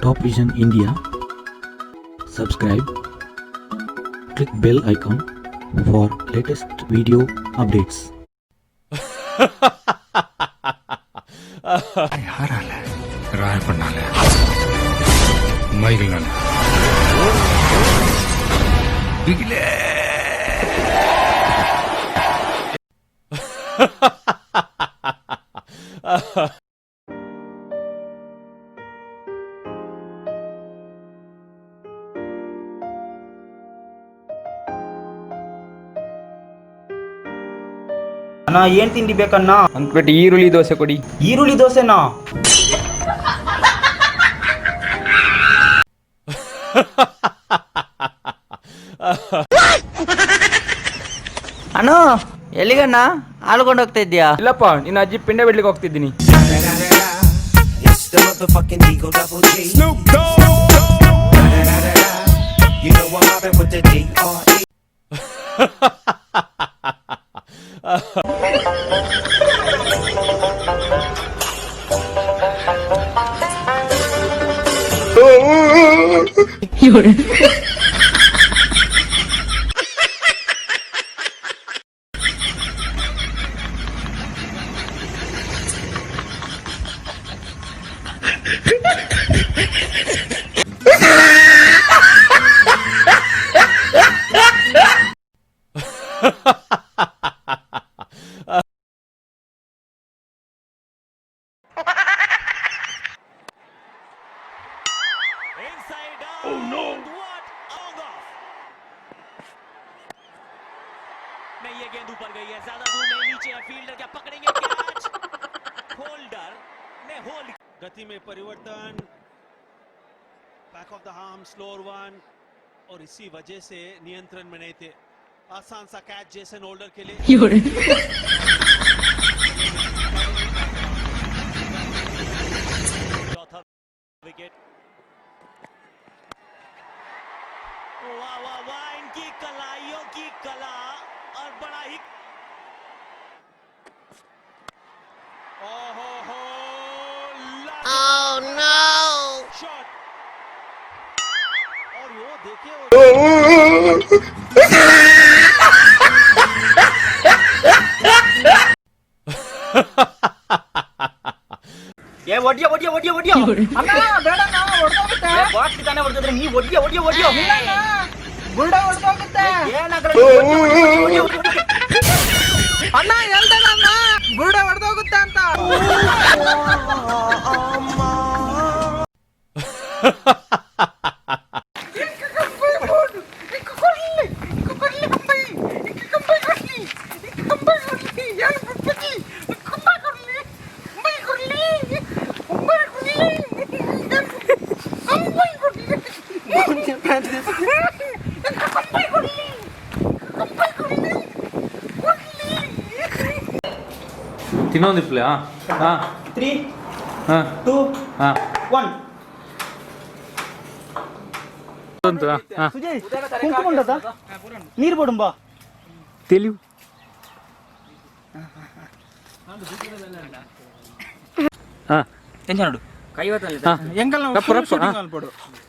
Top Vision India. Subscribe. Click bell icon for latest video updates. யாரால? ராயப்பண்ணால, மைகள்னால. பிகிலே. ಅಣ್ಣ, ಏನ್ ತಿಂಡಿ ಬೇಕಣ್ಣ? ಒಂದು ಪ್ಲೇಟ್ ಈರುಳ್ಳಿ ದೋಸೆ ಕೊಡಿ. ಈರುಳ್ಳಿ ದೋಸೆನಾ? ಅಣ್ಣ, ಎಲ್ಲಿಗಣ್ಣ ಆಳ್ಕೊಂಡು ಹೋಗ್ತಾ ಇದ್ಯಾ? ಇಲ್ಲಪ್ಪ, ನಿನ್ನ ಅಜ್ಜಿ ಪಿಂಡ ಬಿಡ್ಲಿಕ್ಕೆ ಹೋಗ್ತಿದ್ದೀನಿ. It's the motherfucking Eagle Double G. You know I'm mobbing with the D.R.E. नहीं, ये गेंद ऊपर गई है, ज्यादा दूर नहीं, नीचे है फील्डर, क्या पकड़ेंगे कैच? होल्डर ने होल्ड। गति में परिवर्तन, back of the arm slower one और इसी वजह से नियंत्रण में नहीं थे। आसान सा कैच जेसन होल्डर के लिए। चौथा विकेट। वाह वाह वाह, इनकी कलाइयों की कला और बड़ा ही ओहो हो, शॉट और वो देखिए वो ಏ, ಒಡಿಯೋ ಒಡಿಯೋ ಒಡಿಯೋ ಒಡಿಯೋ. ಅಣ್ಣ, ಬೇಡಣ್ಣ, ಹೊಡ್ದೋಗುತ್ತೆ. ಬಾಟ್ಲಿ ತಾನೇ ಹೊಡೆದ್ರೆ, ನೀ ಒಡಿಯೋ ಒಡಿಯೋ ಒಡಿಯೋ. ಬುರುಡ ಹೊಡ್ದೋಗುತ್ತೆ. ಏನಾಗಲ್ಲ, ನೀ ಒಡಿಯೋ, ಒಡಿಯೋ, ಒಡಿಯೋ, ಒಡಿಯೋ. ಅಣ್ಣ, ಹೇಳ್ದಣ್ಣ, ಬುರುಡ ಹೊಡ್ದೋಗುತ್ತೆ ಅಂತ. ತಿನ್ನೊಂದಿಪ್ಲೆ. ಹಾಂ ಹಾಂ. 3 ಹಾಂ. 2 ಹಾಂ. 1. ಹಾಂ. ಸುಜಯ್, ಕುಂಕುಮ ಉಂಟದ? ನೀರು ಬೋಡುಂಬಾ. ತಿಳಿವು. ಹಾಂ. ಹಾಂ. ರಪ್ಪ ರಪ್ಪ ಹಾಂ.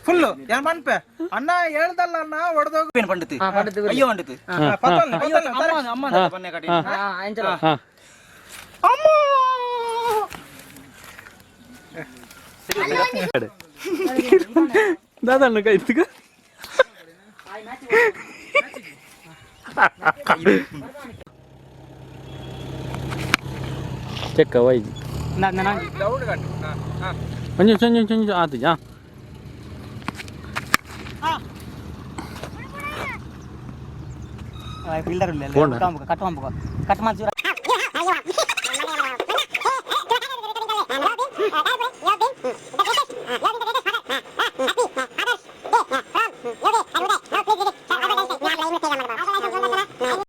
ಫುಲ್ ಏನ್ ಮನ್ಪೆ ಅಣ್ಣ, ಹೇಳ್ದಲ್ಲ ಅಣ್ಣ, ಹೊಡೆದೋಗ. ಪಂಡಿತ್, ಅಯ್ಯೋ ಪಂಡಿತ್. ಅಮ್ಮ ಅಮ್ಮ ಬನ್ನೆ ಕಡೆ. ಹಾಂ. ಅಮ್ಮ. ದಾದಣ್ಣ ಕೈ ಚೆಕ್ಕ ವೈಜಿ. ಒಂಜಿ ಒಂಜಿ ಒಂಜಿ ಒಂಜಿ ಆತು ಜಾ. ಫೀಲ್ಡರ್ ಇಲ್ಲ. ಫೋನ್. ಕಟ್ ಮಾಡ್ಬೇಕು, ಕಟ್ ಮಾಡ್ಬೇಕು, ಕಟ್ ಮಾಡ್ತೀರ.